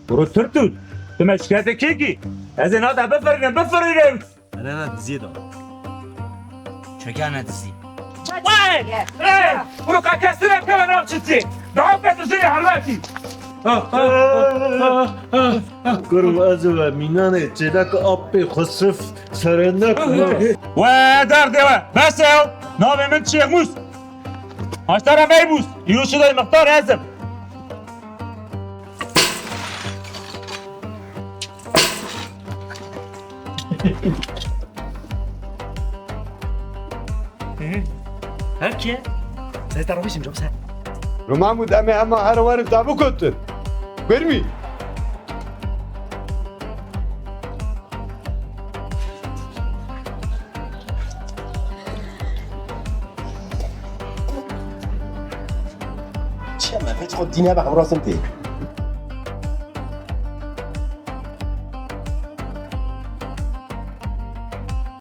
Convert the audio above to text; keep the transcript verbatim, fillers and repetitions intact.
Kuro Turtû, tu me şikayetê kê kî? Ez ê nade bifirînim, bifirînim! Erê ne diziyê de. Çekane dizî. Wey! Hey! Kuro ka kesine keve nav çitî! Daha ke tu jinê helwetî! Kurum ez ve mînanê çêdek apê xusrif serendek. We derdê we! Bes e! Navê min Şêxmûs! Haştara Meybûs! Îro şidayî mixtar ez im! Her ke? Zeta Romişim, çok sen. Rumamud em ê hema here werin te bikotin. Gurmî. Çi me vêt xwe dîne be hewrasin tê.